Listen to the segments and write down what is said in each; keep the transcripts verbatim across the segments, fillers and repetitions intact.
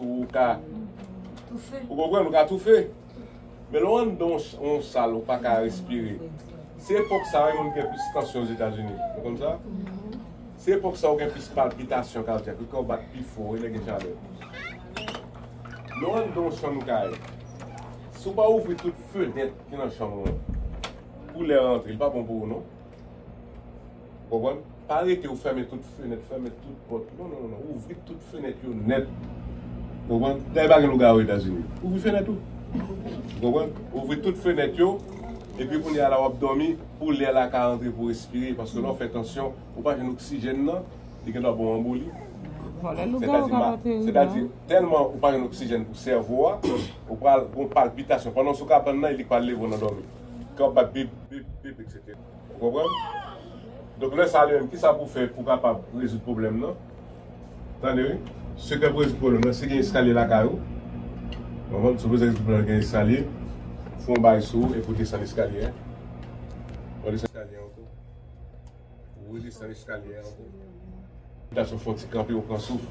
Ou ka, ou konprann, ou ka toufe. Men lè w anndan yon ch- yon sal, ou pa ka respire. Se epòk sa yo, moun gen plis tansyon Ozetazini. Ou konn sa? Se epòk sa yo gen plis palpitasyon kadyak, kè w bat pi fò, e lè gen chalè. Lè w anndan yon chanm kay, si w pa ouvri tout fenèt ki nan chanm ou an, pou lè rantre, li pa bon pou ou non. Ou konprann? Pa rete ou fèmen tout fenèt, fèmen tout pòt. Non, non, non, non. Ouvri tout fenèt yo nèt. Ou konprann? Dayè pa gen lougawou Etazini. Ouvri fenèt ou. Ou konprann? Ouvri tout fenèt yo. Epi kounye a la w ap dòmi pou lè la ka rantre pou respire. Paske lè w fè tansyon, ou pa jwenn oksijèn nan, li gen dwa ba w anboli. Vòlè lougawou ka pote wi. Sètadi, tèlman ou pa jwenn oksijèn pou sèvo a, ou pral gon palpitasyon. Pandan w sou kabann nan, li pral leve w nan dòmi. Kè w ap bat bip, bip, bip, etsetera. Ou konprann? Donk, lè sa li menm, kisa pou fè pou kapab rezoud pwoblèm nan? Tande wi. Sekrè pou rezoud pwoblèm nan, si gen eskalye lakay ou. Ou konprann? Si w bezwen rezoud pwoblèm nan, gen eskalye. Fè yon bagay sou ou epi w desann eskalye a. Ou desann eskalye a ankò. Ou redesann eskalye a ankò. Lè w fè yon ti kanpe, ou pran souf.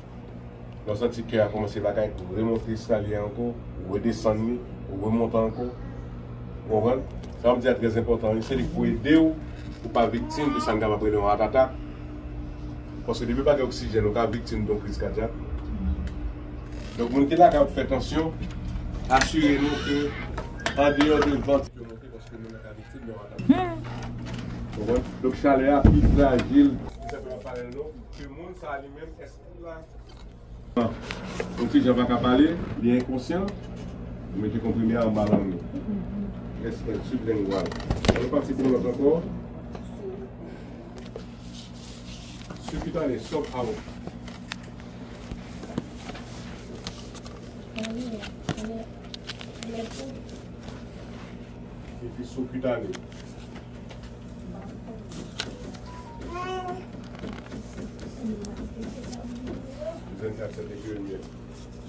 Lè w santi kè a kòmanse bagay, ou remonte eskalye a ankò, ou redesann li, ou remonte ankò. Ou konprann? Sa m di a trè enpòtan wi, se li k pou ede w pou pa viktim de sa n kapab rele yon heart attack. Paske depi pa gen oksijèn, ou ka viktim de yon kriz kadyak. Donk, moun ki lakay ap fè tansyon, asire nou ke andeyò de vant yo monte, paske moun nan ka viktim de yon heart attack. Ou konprann? Donk, chalè a pi frajil. Ki fè pèp ap pale non, ke moun sa li menm, èske l la? Yon ti jan pa ka pale, li enkonsyan, ou mete konprime a anba lang li. Èske l sublingual? Ann pati pou yon lòt ankò. Sou kitane, sub out. Epi sou kitane. Vennkat sèt e demi.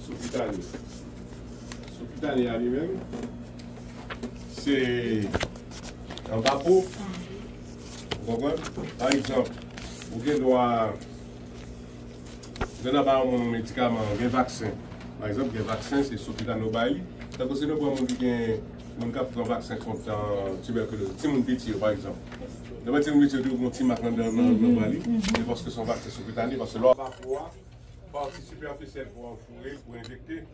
Sou kitane. Sou kitane a li menm, se anba po. Ou konprann? Pa egzanp, ou gen dwa, ou gen dwa ba yon moun yon medikaman, gen vaksen. Pa egzanp, gen vaksen, se sou kitane ou bay li. Tankou si nou pran moun ki gen, moun k ap pran vaksen kont, euh, tibèkiloz, timoun piti yo, pa egzanp. Nou pran timoun piti yo, tou gen yon ti mak nan, nan, nan, nan bra li. Se paske se yon vaksen sou kitane, paske lè w ap pran po a, pati sipèfisyèl pou w foure, pou enjekte.